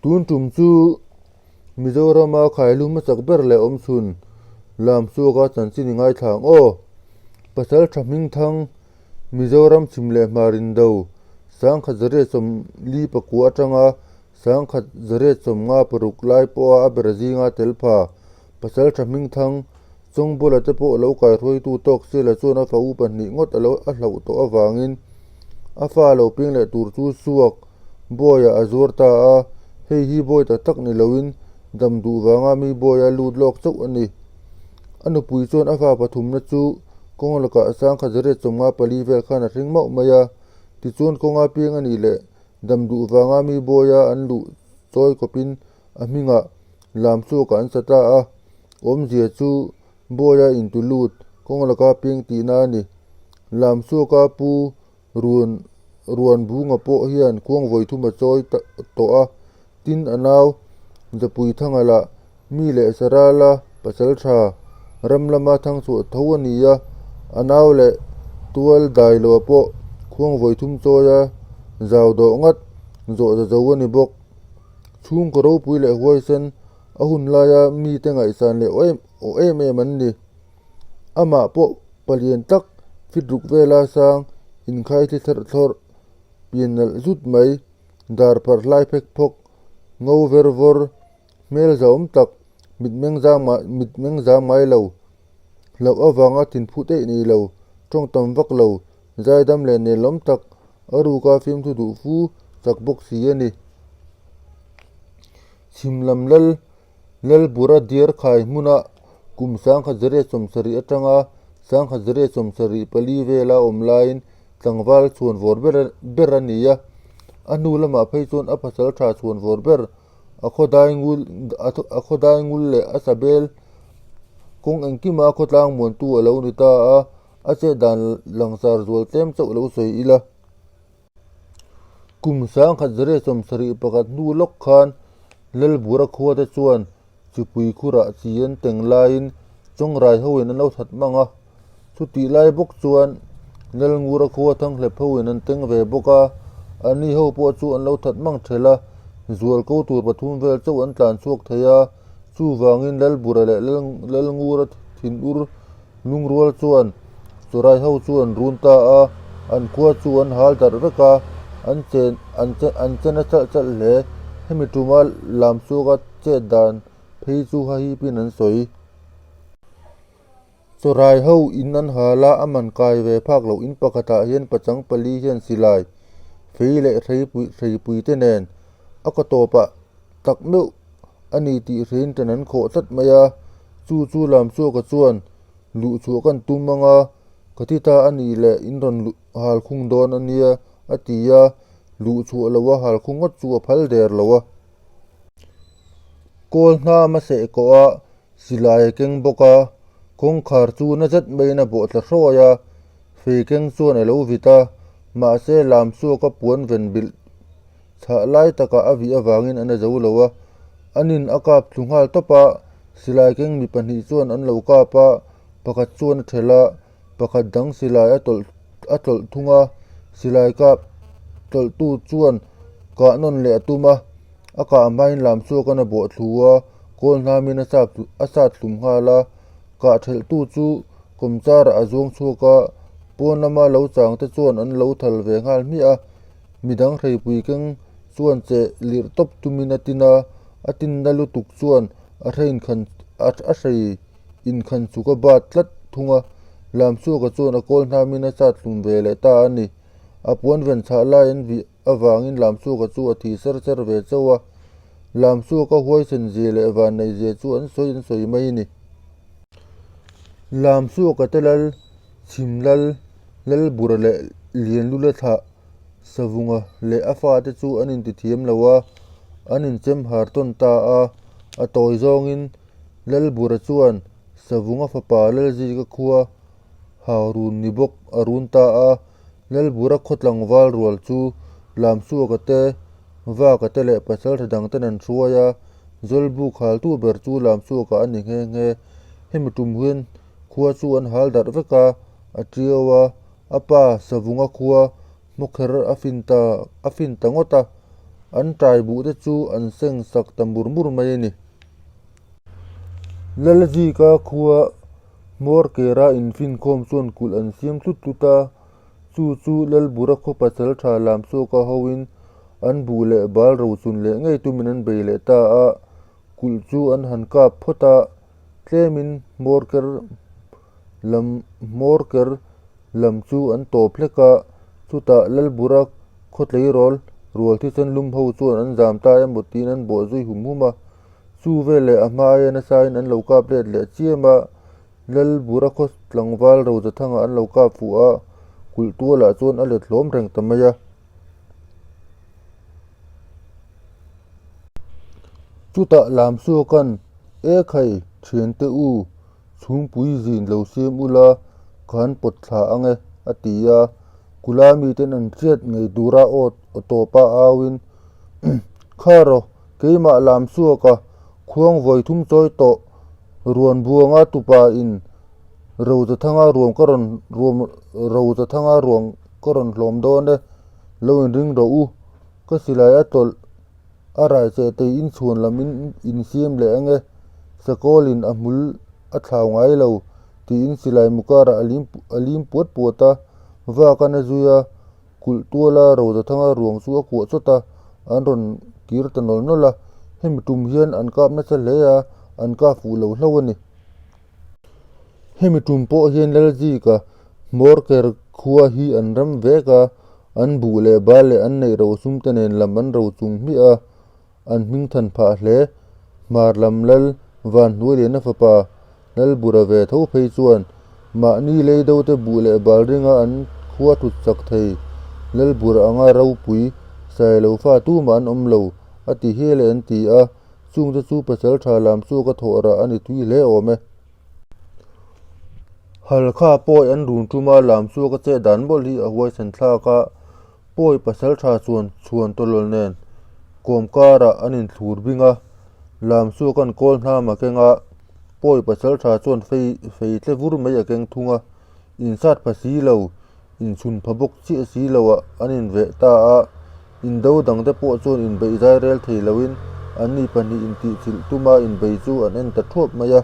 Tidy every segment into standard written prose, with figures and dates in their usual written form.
Tun tum chu Mizorama khailu hmasak ber leh awmchhun Lamsuaka chanchin i ngaithla ang aw. Pasal tha hmingthang Mizoram chhim leh hmar indo sangkhat zariat sawmli pakua atanga sangkhat zariat sawmnga paruk lai pawha a ber zinga tel pha pasal tha hmingthang Chawngbawla te pawh lo kaihruaitu tawk Sela chuan a fa u pahnih ngawt a lo a hlauh tawh avangin a fa lo peng leh tur chu suak Bawiah a zuar ta a, hei hi bawi tak tak ni loin dam duh vanga mi bawia lut lawk chauh a ni. A nupui chuan a fa pathumna chu kawng lakah sangkhat zariat sawmnga pali vel khan a hring mauh mai a, tichuan kawnga piang a nih leh dam duh vanga mi bawia an luh chawi kawpin a hmingah lam chhuakah an sa ta a, awmzia chu bawia intu lut kawng laka piang tihna a ni. Lam chhuaka pu Run ruan bunga pawh hian khuang vawi thum a chawi tawh a, tin a nau Zapuithanga lah mi leh Sarala pasal tha ram lama thang chhuah tho a ni a, a nau leh tual dai loa pawh khuang vawi thum chawi a zau dawh ngat zawh za zo a ni bawk. Chhungkaw ropui leh huaisen a hun laia mite ngaihsan leh aw em em an ni. Amah pawh palian tak fit ruk vela sang inkhai thli thlawrh thlawrh pian nalh zut mai, dar pharh hlai phek phawk, ngo ver vawr, hmel zahawm tak, mitmeng zang mitmeng zang ngai lo, hlauh avanga thinphu daih nei lo, tawng tam vak lo, zaidam leh nelawm tak, a ruka fimthu duh fu chak bawk si a ni. Chhim lam lal Lalbura diar khai hmuna kum sangkhat zariat sawmsarih atanga sangkhat zariat sawmsarih pali vela awm laiin tlangval chhuan vawr ber ber a ni a. A hnu lamah phei chuan a pasal tha chhuan vawr ber a khawdai ngul a khawdai ngul leh a sabel kawng engkima a khawtlang muantu a lo ni ta a, a chet dan langsar zual tlem chauh lo sawi ila. Kum sangkhat zariat sawmsarih pakhat hnu lawk khan Lalbura khua te chuan chipui khurah chi an teng laiin Chawngrai hoin an lo that mang a. Chutih lai bawk chuan Lalngura khua Thanghlep hoin an teng ve bawk a, anni ho pawh chu an lo that mang thelh a, zual ko tur pathum vel chauh an tlan chhuak thei a. Chuvangin Lalbura leh Lalngura thinur Lungrual chuan chawrai ho chu an run ta a, an khua chu an hal darh vek a, an chen an chen an chen a chalh chalh hle. Hemi tuma lam chhuaka chet dan phei chu hahipin an sawi. Chawrai ho in an hal a, a man kai ve phak loh in pakhatah hian pachang pali hian silai fei leh hreipui hreipui te nen a kaw tawpah tak meuh a ni tih hrein ṭan an khawh tlat mai a, chu chu Lamsuaka chuan luh chhuah kan tum ang a, ka ti ta a nih leh in rawn luh hal khung dawn a nia a ti a, luh chhuah lo a hal khung ngawt chu a phal der lo a. Kawl hnam a seh kawh a, silai a keng bawk a, kawngkhar chu na zet maiin a bawh tla hrawi a, fei keng chuan a lo vit a, mahse Lamsuaka puan ven bilh Chhah lai takah a vih avangin an a zo lo a, anin a kap thlu nghal tawp a, silai keng mi pahnih chuan an lo kap a, pakhat chuan a thelh a, pakhat dang silai a tawlh a tawlh thung a, silai kap tawlhtu chuan kah nawn leh a tum a, a kah hmain lam chhuakan a bawh thlu a, kawl hnamin a sap a sat hlum nghal a, kah thelhtu chu kawmcharah a zuang chhuak a, pawn lama lo chang te chuan an lo thal ve nghal hmiah a. Midang hreipui keng chuan che lirh tawp tumin a tin a, a tinna lutuk chuan a hrei inkhan a hrei inkhan chuk a bat tlat thung a. Lamsuaka chuan a kawl hnamin a chat hlum ve leh ta a ni. A puan ven chhah lai an vih avangin Lamsuaka chu a thi ser ser ve chauh a. Lamsuaka huaisen zia leh vanneih zia chu an sawi an sawi mai a ni. Lamsuaka te lal, chhim lal, Lalbura leh Lianlula thlah Savunga leh a fate chu an intithiam lo a, an inchem har tawn ta a. A tawi zawngin Lalbura chuan Savunga fapa Lalzika khua hau run ni bawk a run ta a. Lalbura khaw tlangval rual chu Lamsuaka te, Vaka te leh pasaltha dang ten an hruai a, Zawlbuk haltu ber chu Lamsuaka a ni nghe nghe. Hemi tum hian khua chu an hal darh vek a, a tiau a. A pa Savunga khua hmawkher a fin ta a fin ta ngawt a. An ṭai buh te chu an seng sak ta mur mur mai a ni. Lalzika khua hmawr kera infinkhawm chuan kulh an siam tlut tlut a, chu chu Lalbura khaw pasal tha Lamsuaka hoin an buh leh bal rochun leh ngei tumin an bei leh ta a, kulh chu an han kap phawt a, tlemin hmawr ker lam hmawr ker lam chu an tawp hlek a, chutah Lalbura khaw tleirawl rual thisen lum ho chuan an zam ta emaw tiin an bawh zui hum hum a, chu veleh a hma aia nasain an lo kap let leh chiam a, Lalbura khaw tlangval Rozathanga an lo kap fuh a, kulh tualah chuan a let hlawm reng ta mai a. Chutah Lamsuaka'n, E khai, thiante u, chhungpui zin lo siam ula, ka han pawt thla ang e, a ti a. Kula miten an hriat ngei tura aw tawpa auin, Kha rawh, keimah Lamsuaka khuang vawi thum chawi tawh ruan buanga tupain Rozathanga ruang ka rawn ruam Rozathanga ruang ka rawn hlawm dawn e, lo inring rawh u. Ka silai a tawlh a rai che tei in chhuan lam in insiam leh ang e, Sakawlin a hmul a thlau ngai lo tiin silai mu karah a lim a lim puat puat a, vakan a zui a, kulh tuala Rozathanga ruang chu a kuah chawt a, an rawn kir ta nawl nawl a, hemi tum hian an kap nasa hle a, an kap fuh lo hlauh a ni. Hemi tum pawh hian Lalzika hmawr ker khua hi an ram vek a, an buh leh bal leh an neih rosum te nen lam an ro chung hmiah a, an hming than phah hle. Hmar lam Lal Vanhnuailiana fapa Lalbura ve tho phei chuan mahni lei do te buh leh bal ringa an khua thut chak thei Lalbura anga ropui Sailo fa tumah an awm lo a ti hial e an ti a. Chungte chu pasal tha lam chu ka thawh rah a ni tui hle awm e. Halkha pawi an run tum a, lam chu ka chet dan mawlh hi a huaisan thlak a, pawi pasal tha chuan chhuan tawlawl nen kawm karah an inthlur bing a, lam chu kan kawl hnam a keng a, pawi pasal tha chuan fei fei tle vur mai a keng thung a, insat pha si lo, inchhun pha bawk chiah si lo ah an inveh ta a. Indo dangte pawh chuan inbeih zai rel thei loin anni pahnih intihchilh tuma inbei chu an en ta thuap mai a.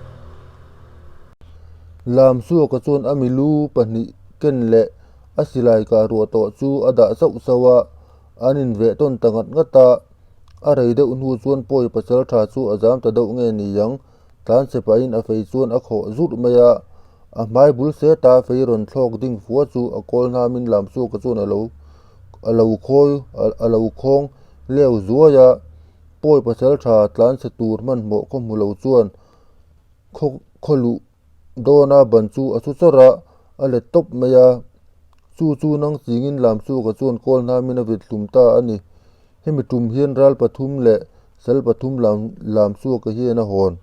Lamsuaka chuan a milu pahnih ken leh a silai kah ruah tawh chu a dah sauh sauh a, an inveh tawn ta ngat ngat a. A rei deuh hnu chuan pawi pasal tha chu a zam ta deuh nge ni ang, tlanchhe pahin a fei chuan a khawh zurh mai a. A hmai bul seta fei rawn thlawk ding fua chu a kawl hnamin Lamsuaka chuan a lo a lo khawi a lo khawng leu zuai a, pawi pasal tha tlanchhe tur hmanhmawh khaw hmu lo chuan khaw khaw luh dawna ban chu a su chawrh a, a let tawp mai a, chu chu nang chingin Lamsuaka chuan kawl hnamin a vit hlum ta a ni. Hemi tum hian ral pathum leh sal pathum lam Lamsuaka hian a hawn.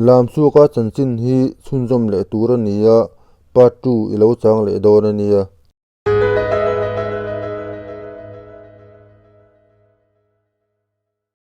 Lamsuaka chanchin hi chhunzawm leh tur a ni a, part 2 i lo chang leh dawn a nia.